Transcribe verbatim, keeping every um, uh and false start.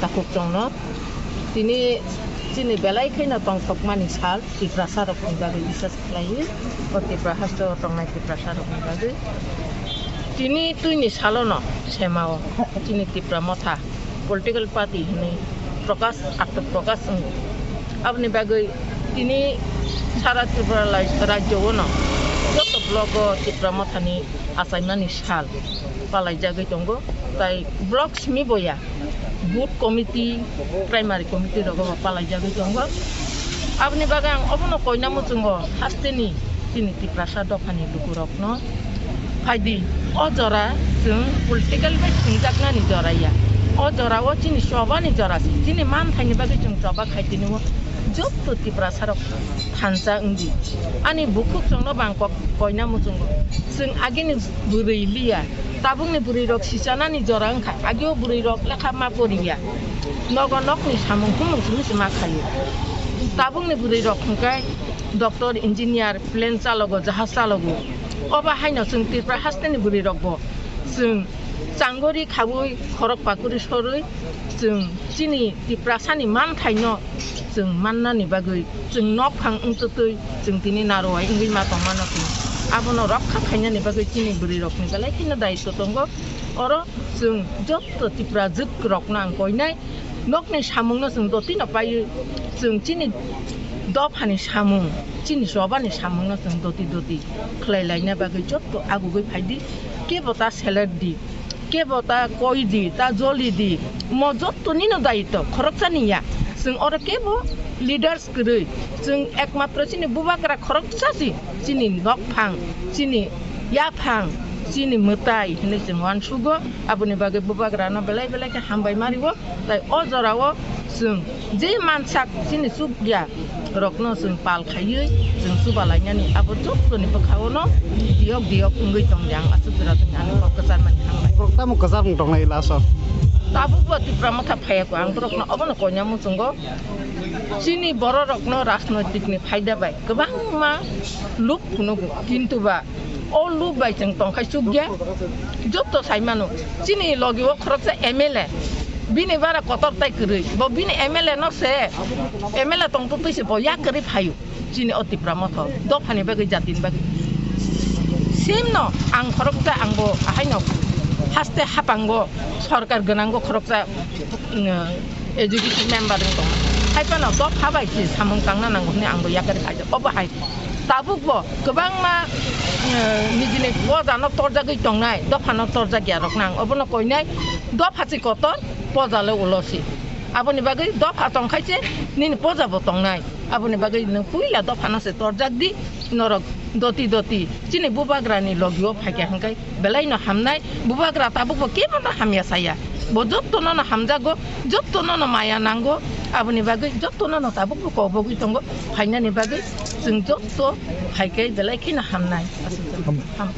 Kuchongno tini chini belai kheno tongthokmani sal Tiprasa rokni bagwi bisas khlaiwi, o Tipra haste o tongnai Tiprasa rokni bagwi. Tini twini salono semao chini Tipra Motha political party hwnwi Prakash, Atto Prakash wngo. Aboni bagwi tini sara Tripura lai-, rajyo-ono joto block-o Tipra Mothani achaimani sal palaijagwi tongo. Tai block simi boya booth committee, primary committee rogo bo palaijagwi tongo. Aboni bagwi ang obono koina muchungo hasteni chini Tiprasa dophani lukurokno phaidi, o jora chwng political bai thwngjaknani jora ya. O jora o chini chobani jora se. Chini manthaini bagwi chwng choba khai tini o joto Tiprasa rok thansa wngdi. Ani bukhuk chwngno bang kok koina muchungo. Chwng agini bwrwi liya. Tabukni bwrwi rok sichanani jora wngkha. Agio bwrwi rok lekha ma poriya. Nogo nokni samung humung simi se ma khaio. Tabukni bwrwi rok hwnkhe doctor, engineer, plane chalogo, jahaj chalogo. Obo haino chwng Tripura hasteni bwrwi rokbo chwng changori khaui khorok pakuri sorwi chwng chini Tiprasani manthaino chwng mannani bagwi chwng nokphang wngtwtwi chwng tini narwai wngwi ma tongmano chwng abono rokha khainani bagwi chini bwrwi rokni belai kheno daitw tongo. Oro chwng joto Tipra jwk rokno ang koinai. Nokni samungno chwng dotino paiwi, chwng chini dophani samung, chini chobani samungno chwng doti doti khlai laina bagwi joto agugwi phaidi. Kebo ta selek di, kebo ta koi di, ta joli di, mo joto nino daitw khoroksani ya. Chwng oro kebo leaders kwrwi, chwng ekmatro chini bubagra khoroksa si, chini nokphang, chini yaphang, chini mwtai hinwi chwng uansugo. Aboni bagwi bubagrano belai belai khe hambai mario. Tai o jorao chwng je mansak chini chukya rokno chwng pal khaiwi chwng chuba lainani abo jottoni bwkha-ono diyok diyok wngwi tongdi. Ang aswk jora tongdi, ani kok kwcharmani hambai. Borok tamo kwchar wng tongnai last-o? Tabukbo Tipra Motha phaiya kho, ang borokno obono koina muchungo. Chini bororokno rajnoitikni phaida bai kwbangma luk phunugo, kintu ba o luk bai chwng tongkhai chukya. Joto saimano, chini logi o khoroksa M L A, bini bara kotor tai kwrwi, bo bini M L A no se, M L A tongtwtwi se bo yak kwrwi phaio. Chini o Tipra Motha dophani bagwi, jatini bagwi. Simno ang khoroksa, ang bo ahaino haste hapango sorkar gwnango khoroksa, mm, executive member wng tongma. Hai phano dopha bai se samung tangna nango hwnwi ang bo yakarwi khaijak. Obo hai tabukbo kwbangma, eh, nijini pojano torjagwi tongnai, dophano torjakya rokno ang obono koinai. Dopha se kotor, poja le ulo se. Aboni bagwi dopha tongkhai se nini poja bo tongnai. Aboni bagwi nwng puila dophano se torjak di, norok doti doti chini bubagrani logio phaikha hwnkhe belaino hamnai. Bubagra tabukbo kebono hamya saya, bo jottono no hamjago, jottono no maya nango. Aboni bagwi jottono no tabukbo kobogwi tongo, phainani bagwi chwng jotto phaikhe belai kheno hamnai. Ham-